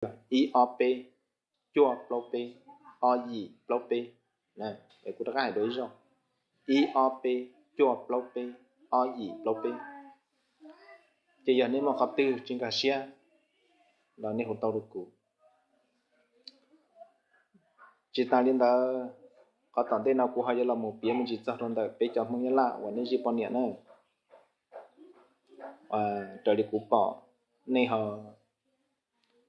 ib ob peb cuaj plaub peb ob yim plaub peb. Kuv rov qab hais dua ib zaug, ib ob peb cuaj plaub peb ob yim plaub peb. Ces yog nej muaj qhov twg tsis nkag siab los nej hu tau rau kuv. Tsis tas li ntawd, qhov tom ntej no kuv ho yuav los mus piav me ntsis txog rau ntawm peb cov Hmoob Nyab Laj uas nej zij poj niam na. Raws li kuv pom, nej ho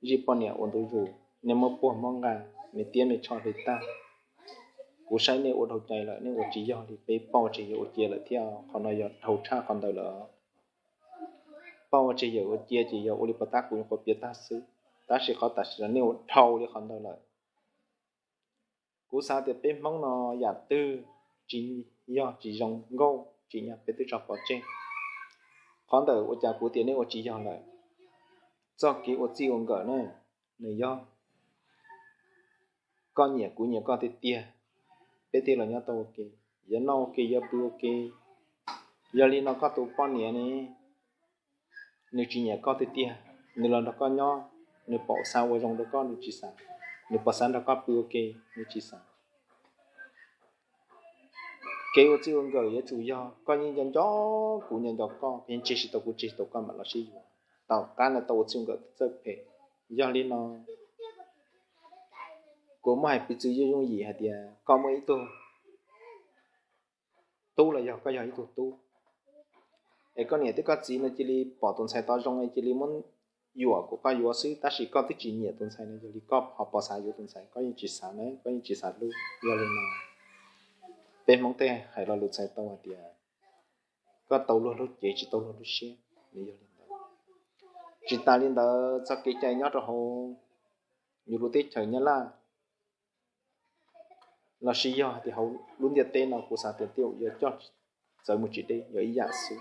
zij poj niam ua ntu zus, nej muab puag muab nqa, me tiab me tsho hli tag. Kuv saib nej ua dhau cai lawm, nej ua tsis yog li, peb poj ua tseg yawm ua cia lawm thiab. Qhov no yog dhau tshaj qhov ntawd lawm. Poj ua tseg yawm ua cia ces yog ua li puas tab kuv nyuam qhuav piav tag xwb, tab sis qhov tam sim no nej ua dhau li qhov ntawd lawm. Kuv xav tias peb Hmoob no yam twg tsis yog tsis zoo nkauj tsis nyog peb twb tso pov tseg. Qhov ntawm ua cas kuv tias nej ua tsis yog lawm, txoj kev ua txij ua nkawm na, nws yog koj nyiam kuv nyiam koj tiag tiag, peb thiaj los nyob tau ua ke, yuav noj ua ke yuav pw ua ke. Yog li no koj tus poj niam ne, nws tsis nyiam koj tiag tiag, nws los nrog koj nyob, nws pom xav ua zoo rau koj nws tsis xav, nws pom xav nrog koj pw ua ke nws tsis xav. Kev ua txij ua nkawm yuav tsum yog koj yeej nco nco kuv nco nco koj, yeej tseg tsis tau kuv tseg tsis tau koj mam los sib yuav, tom qab no tau ua txij ua nkawm txawj phem. Yog li no kuv muab hais piv txwv yooj yooj yim hais tias koj muaj ib tug tub los yog koj yog ib tug tub, es koj niam thiab koj txiv no cia li pom tus ntxhais tau zoo es cia li muab yuam kom koj yuav xwb, tab sis koj twb tsis nyiam tus ntxhais no, yog li koj ho pom xav yuav tus ntxhais, koj yeej tsis xav na, koj yeej tsis xav hlub. Yog li no peb Hmoob tej hais lo lus txhais tau hais tias koj tau luag lub cev tsis tau luag lub siab, nws yog li ntawd. Tsis tas li ntawd, txoj kev cai nyob rau hauv yus lub teb chaws Nyab Laj los sis yog hais tias hauv lub ntiaj teb no kuv xav tias tej zaum yuav coj txawv mus tsis deb, yog ib yam xwb.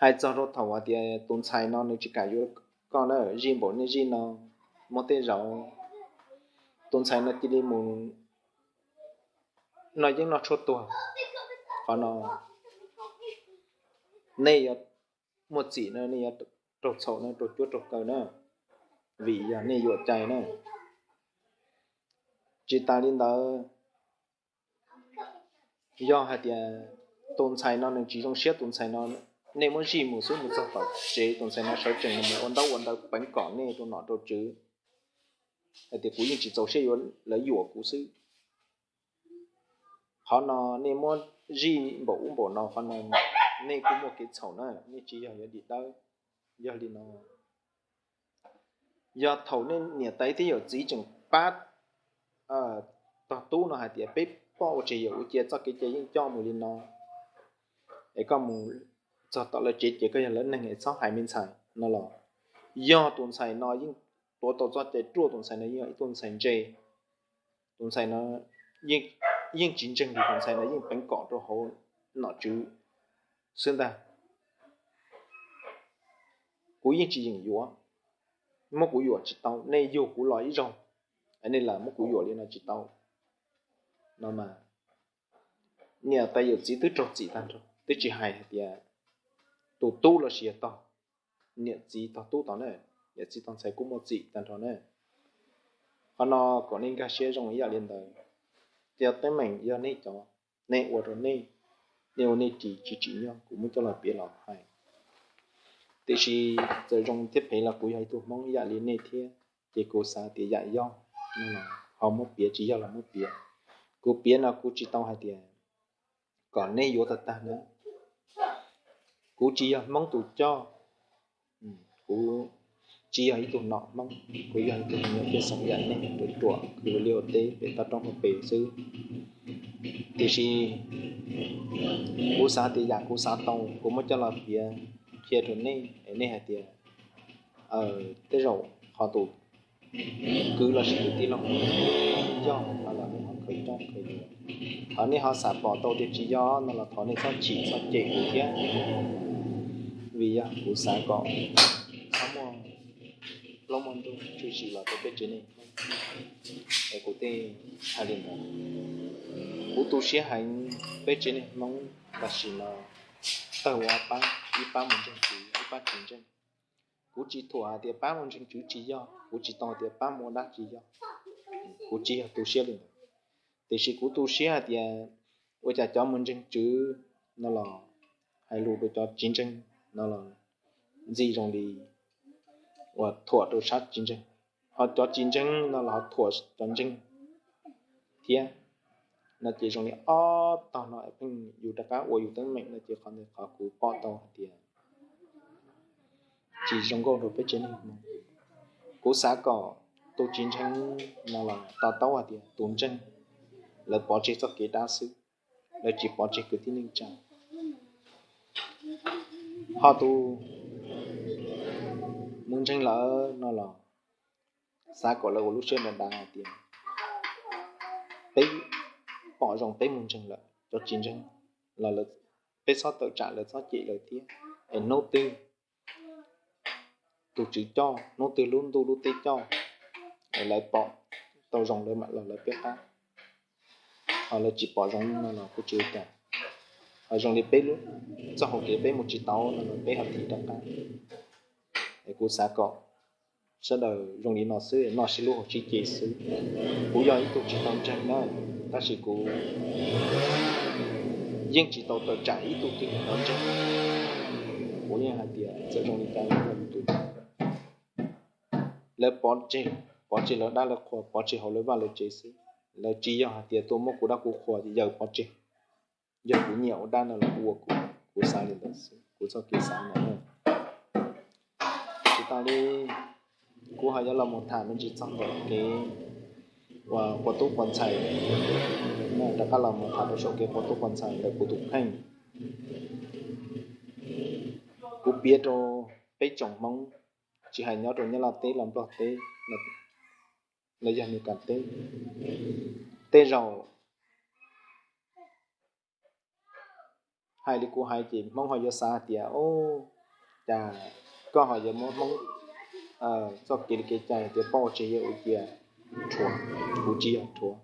Hais txog rau thaum hais tias tus ntxhais no nws tsis kam yuav koj na, zij npaum nej zij no, muaj tej zaum tus ntxhais no cia li mus noj yeeb noj tshuaj tuag. Qhov no nej yuav muaj txim na, nej yuav raug txhaum na, raug cuab raug kaw na, vim yog nej yuam cai na. Tsis tas li ntawd, yog hais tias tus ntxhais no nws tsis zoo siab, tus ntxhais no nej muab zij mus xwb, mus txog tom tsev tus ntxhais no sawv tsees mus ua ntaub ua ntawv peev kom nej rau nom rau tswv hais tias kuv yeej tsis txaus siab yuav, lawv yuam kuv xwb. Qhov no nej muab zij npaum ub npaum no, qhov no nej kuj muaj kev txhaum na, nej tsis yog yuav dim dawb. Yog li no, yog thaum nej niam tais thiab yawm txiv tseem pab tog tub no hais tias peb poj ua tseg yawm ua cia, txoj kev cai yeej coj mus li no, es koj mus txog tom lawv tsev ces koj yog lawv neeg es txhob hais me ntxhais no los, yog tus ntxhais no yeej tuav tau txoj cai ruaj, tus ntxhais no yeej yog ib tug ntxhais ntse, tus ntxhais no yeej tsis ntseeg li, tus ntxhais no yeej peev kom rau hauv nom tswv xwb ntag. Kuv yeej tsis yeem yuav, muab kuv yuam tsis tau, nej yug kuv los ib zaug, nej lam muab kuv yuam li no tsis tau no mas, niam tais yawm txiv twb raug txim tag nrho, twb tsis hais hais tias tus tub los sis yog tog, niam txiv tog tub tod na, niam txiv tog ntxhais kuj muaj txim tag nrho na. Qhov no kom nej nkag siab zoo ib yam li ntawd. Cov teeb meem yog nej cov, nej ua rau nej, nej ua nej ris tsis tsim nyog, kuv muab coj los piav los hais. Tiam sis txawm zoo thiab phem los kuv yog ib tug Hmoob ib yam li nej thiab, ces kuv xav tias yam yog no los ho muab piav, tsis yog los muab piav. Kuv piav no kuv tsis tau hais tias kom nej yuav tag tag na. Kuv tsis yog Hmoob tus coj, kuv tsis yog ib tug nom Hmoob, kuv yog ib tug me nyuam pej xeem yam nej ruam ruam kwv ua liaj ua teb pem toj roob hauv pes xwb. Tiam sis kuv xav tias yam kuv xav tau kuv muab coj los piav qhia rau nej es nej hais tias tej zaum qhov tus kwv los sis tus tij laug yog no los nej ho khaws coj khaws yuav. Ho nej ho xav pom tau tias tsis yog no los thov nej txhob chim txhob cem kuv thiab, vim yog kuv xav kom txhob muaj plaub muaj ntug tshwm sim los rau peb tsev neeg Hmoob. Es kuv thiaj hais li ntawd. Kuv tu siab heev, peb tsev neeg Hmoob tam sim no tawg ua ob pab, ib pab mus ntseeg txiv, ib pab tsis ntseeg. Kuv tsis thuam hais tias pab mus ntseeg tswv tsis yog, kuv tsis tau hais tias pab mus ua dab tsis yog, kuv tsis yog tu siab li ntawd. Tiam sis kuv tu siab hais tias ua cas cov mus ntseeg tswv no los hais lus rau cov tsis ntseeg no los ntxim zoo li uas thuam rau sab tsis ntseeg, ho cov tsis ntseeg no los ho thuam cov ntseeg thiab. No ces zoo li ob tog no pheej yus rov qab ua yus teeb meem no ces qhov ntawd qhov kuv pom tau hais tias tsis zoo nkauj rau peb tsev neeg Hmoob. Kuv xav kom tus tsis ntseeg no los to taub hais tias tus ntseeg lawv pov tseg txoj kev dab xwb, lawv tsis pov tseg kwv tij neej tsa. Ho tus mus ntseeg lawm no los xav kom lawv ua lub siab dav dav hais tias peb pom zoo peb mus ntseeg lawm, cov tsis ntseeg los peb txhob tawm tsam lawv, txhob cem lawv thiab. Es hnub twg tus tswv coj, hnub twg lub ntuj lub teb coj, es lawv pom tau zoo lawv mam los lawv peb qab, ho lawv tsis pom zoo no los kuj tsis ua cas. Ho zoo li peb txoj hauv kev peb mus tsis tau no los peb ho thim rov qab. Es kuv xav kom sawv daws zoo li no xwb, noj sib hlub haus sib ce xwb. Kuv yog ib tug tsis tau ntseeg na, tab sis kuv yeej tsis tau tawm tsam ib tug twg tsis tau ntseeg. Kuv yeej hais tias txawm zoo li cas los tus lawv pov tseg, pov tseg lawv dab lawv qhua, pov tseg hauv lawv vaj lawv tsev xwb. Lawv tsis yog hais tias tuaj muab kuv dab kuv qhua yaws pov tseg. Yog kuv nyiam ua dab no los kuv ua kuv, kuv xav li ntawd xwb, kuv txoj kev xav ntawd. Tsis tas li, kuv ho yuav los mus tham me ntsis txog ntawm kev uas quas tub quas ntxhais, rov qab los mus tham rau saum kev quas tub quas ntxhais ntawm kuv tus kheej. Kuv piav rau peb tsoom Hmoob, tsis hais nyob rau Nyab Laj teb los Nplog teb los yog Meskas teb, tej zaum hais li kuv hais ces Hmoob ho yuav xav hais tias, o, cas koj ho yuav muab Hmoob txoj kev li kev cai tias poj tseg yawg ua cia rhuav. Kuv tsis yog rhuav,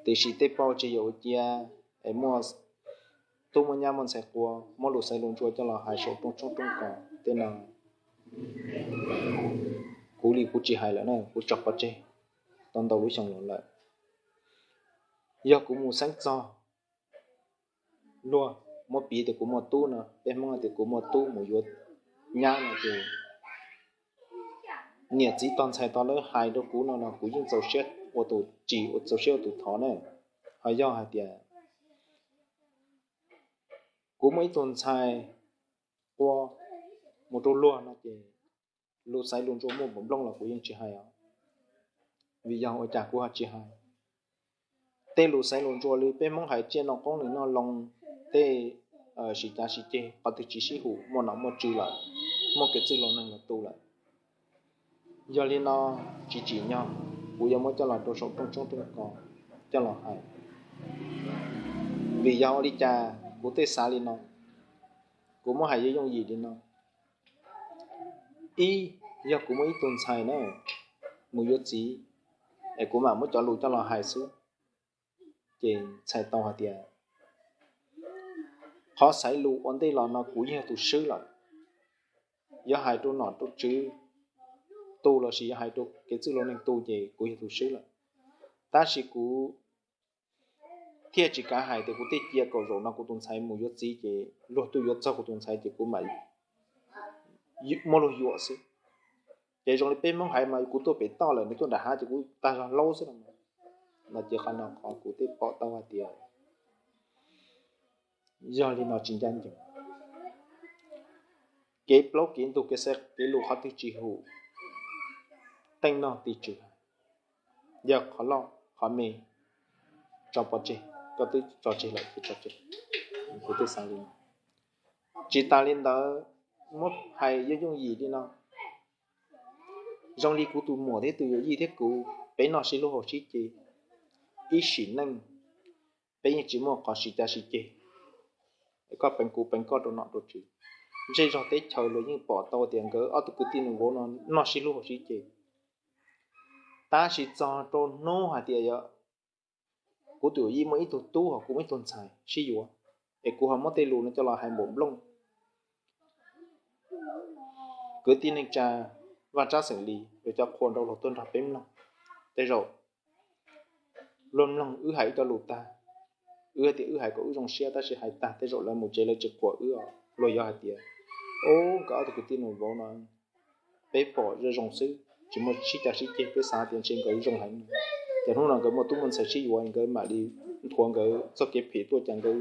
tiam sis tej poj tseg yawg ua cia es muaj tub muaj nyab muaj ntxhais qua muab lus xaiv lus ntsua coj los hais saum rooj tshoob rooj kos tej no, kuv li kuv tsis hais lawm na, kuv tso pov tseg tau ntau lub xyoo los lawm. Yog kuv mus xeeb txog luag, muab piv tias kuv muaj tub no, peb Hmoob hais tias kuv muaj tub mus yuav nyab no ces niam txiv tog ntxhais tog lawv hais rau kuv no no kuv yeej txaus siab ua tus tsis, txaus siab ua tus thov na. Ho yog hais tias kuv muaj ib tug ntxhais qua mus rau luag no ces lus xaiv lus ntsua muaj npaum nplooj los kuv yeej tsis hais os. Vim yog ua cas kuv ho tsis hais? Tej lus xaiv lus ntsua li peb Hmoob hais tsiaj noj qoob nws noj loo, tej sim cav sim ceg qhov twg tsis sib hum muaj nom muaj tswv lawm, muaj kev txwj laus neeg los tu lawm. Yog li no tsis tsim nyog kuv yuav muab coj los rau saum rooj tshoob rooj kos coj los hais. Vim yog ua li cas kuv thiaj xav li no? Kuv muab hais yooj yooj yim li no. Ib, yog kuv muaj ib tug ntxhais na mus yuav txiv, es kuv mam muab cov lus coj los hais xwb, ces txhais tau hais tias qhov xaiv lus ua ntej los no kuv yeej yog tus swb lawm. Yog hais rau nom rau tswv tu lossis yog hais rau kev txwj laus neeg tu ces kuv yog tus swb lawm. Tab sis kuv thiaj tsis kav hais tias kuv thiaj cia kom zaum no kuv tus ntxhais mus yuav txiv ces luag tuaj yuav txog kuv tus ntxhais ces kuv mam muab luag yuam xwb. Ces zoo li peb Hmoob hais mas kuv tuaj pem toj lawm nws tuaj nram hav ces kuv tag zog hlaub xwb no. No ces qhov no qhov kuv thiaj pom tau hais tias yog li no tsis ncaj ncees. Kev plaub kev ntug kev xaiv kev lus qhov twg tsis hum, teej noj ti tswv, yog qhov loj qhov me tso pov tseg, koj twb tso tseg lawm ces tso tseg. Kuv thiaj xav li no. Tsis tas li ntawd, muab hais yooj yooj yim li no, zoo li kuv tus muam thiab tus yawm yij thiab kuv, peb noj sib hlub haus sib ce ib sim neej, peb yeej tsis muaj qhov sim cav sim ceg. Koj peev kuv peev koj rau nom rau tswv, zej zog teb chaws luag yeej pom tau tias nkawd ob tug kwv tij neej vauv no noj sib hlub haus sib ce. Tab sis txog rau hnub hais tias yog kuv tus yawm yij muaj ib tug tub ho kuv muaj ib tug ntxhais sib yuav, es kuv ho muab tej lus no coj los hais npaum nplooj, Kwv tij neej tsa Vaj Tsab xeem Lis yuav cov qhua nrau luag tuaj nrog peb mloog. Tej zaum luag mloog wb hais ib co lus tag, wb tias wb hais kom wb zoo siab tab sis hais tag tej zaum lawv mus tsev lawv tsis qhuas wb os. Luag yuav hais tias, ub, nkawd ob tug kwv tij nus vauv no peb pom zoo zoo xwb, tsis muaj sib cav sib ceg, peb xav tias ntshe nkawd zoo heev no. Ces hnub no nkawd muaj tub muaj ntxhais sib yuav, nkawd mam li nthuav nkawd txoj kev phem tuaj, cas nkawd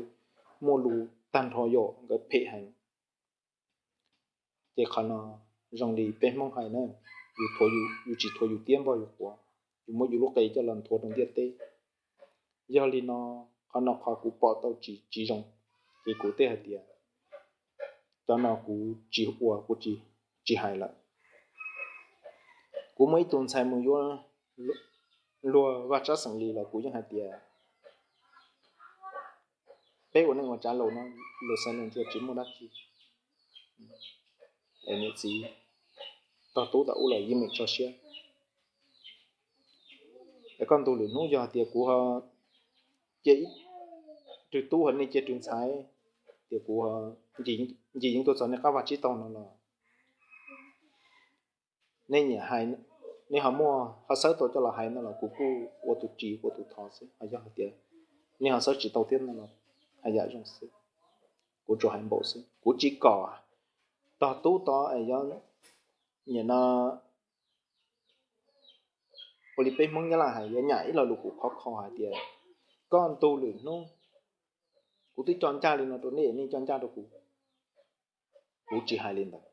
muaj lus tag nrho yom, nkawd phem heev. Ces qhov no zoo li peb Hmoob hais na, yus tsis thuav yus tiab npog yus quav, yus muab yus lub qe coj los nthuav rau ntiaj teb. Yog li no, qhov no qhov kuv pom tau tsis tsis zoo, ces kuv thiaj hais tias cov no kuv tsis ua, kuv tsis hais lawm. Kuv muaj ib tug ntxhais mus yuav luag Vaj Tsab xeem Lis los kuv yeej hais tias peb ua neej ua tsav laus no, lus xav lus ntsuas tsis muaj dab tsi, es niam txiv tog tub tau ub los yeej meem tso siab. Es koj ntu lwm hnub yog tias kuv ho cia rwg tub ho nej cia rwg ntxhais, tias kuv ncig yeeb tuaj txog nej qab vaj tsib taug no los nej nyiam hais, nej ho muaj ho xawb tau coj los hais no los kuv kuj ua tus ris ua tus thov xwb. Ho yog hais tias nej ho xawb tsis tau thiab no los hais yam zoo xwb, kuv tsuas hais npaum xwb, kuv tsis kom tog tub tod es yuav nyam no ua li peb Hmoob Nyab Laj hais yuav nyam ib lo lus kuv khov kho hais tias koj ntu lwm hnub kuv twb coj ncaj li no rau nej, nej coj ncaj rau kuv. Kuv tsis hais li ntawd.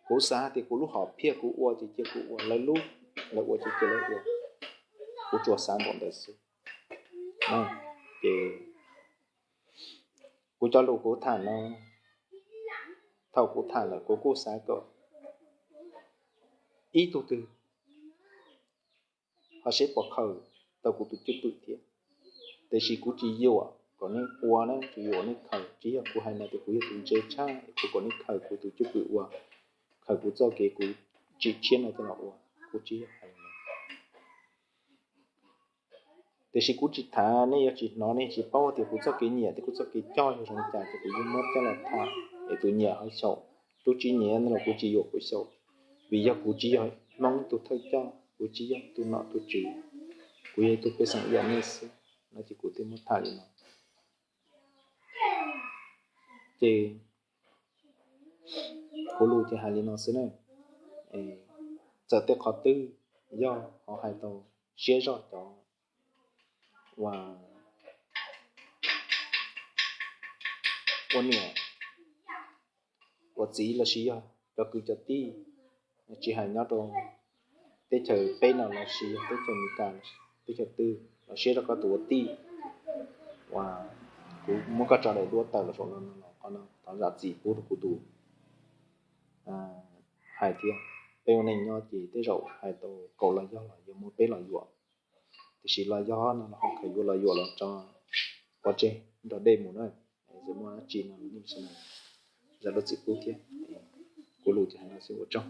Kuv xav hais tias kuv lub hom phiaj kuv ua ces cia kuv ua, lawv lub, lawv ua ces cia lawv ua. Kuv tsuas xav npaum ntawd xwb. Ces kuv cov lus kuv tham no, thaum kuv tham lawm kuv kuj xav kom ib tug twg ho seb puas khaws tau kuv tus cwj pwm thiab. Tiam sis kuv tsis yuam kom nej ua na, tsis yuam nej khaws, tsis yog kuv hais no tias kuv yog tus ntse tshaj es kuv kom nej khaws kuv tus cwj pwm ua, khaws kuv txoj kev kuv tsim tshiab no coj los ua, kuv tsis yog hais li no. Tiam sis kuv tsis tham, nej yuav tsis hnov, nej tsis paub tias kuv txoj kev nyiam thiab kuv txoj kev coj yog zoo li cas ces kuv yuav muab coj los tham es tus nyiam ho xyaum, tus tsis nyiam no los kuv tsis yuam kuv xyaum, vim yog kuv tsis yog Hmoob tus thawj coj, kuv tsis yog tus nom tus tswv, kuv yog ib tug pej xeem ib yam nej xwb no ces kuv thiaj muab tham li no. Ces kuv lus ces hais li no xwb na. Txawm tej qhov twg yog ho hais tau siab zog cov ua niam ua txiv lossis yog cov kwv cov tij, tsis hais nyob rau teb chaws peb no lossis yog teb chaws Amelikas, teb chaws twg los siab rau koj tus ua tij uas kuv muab koj tso daim duab tawm los saum no no los qhov no thov zam txim pub rau kuv tus hais thiab. Peb ua neej nyob ces tej zaum hais tau kaum los yog los yuav muab peb los yuam, tiam sis los yog no los ho khaws yuav los yuam los tso pov tseg nrog dej mus na. Yog muaj dab tsi no nej sawv daws zam lub txim pub thiab. Kuv lus ces hais no xwb, ua tsaug.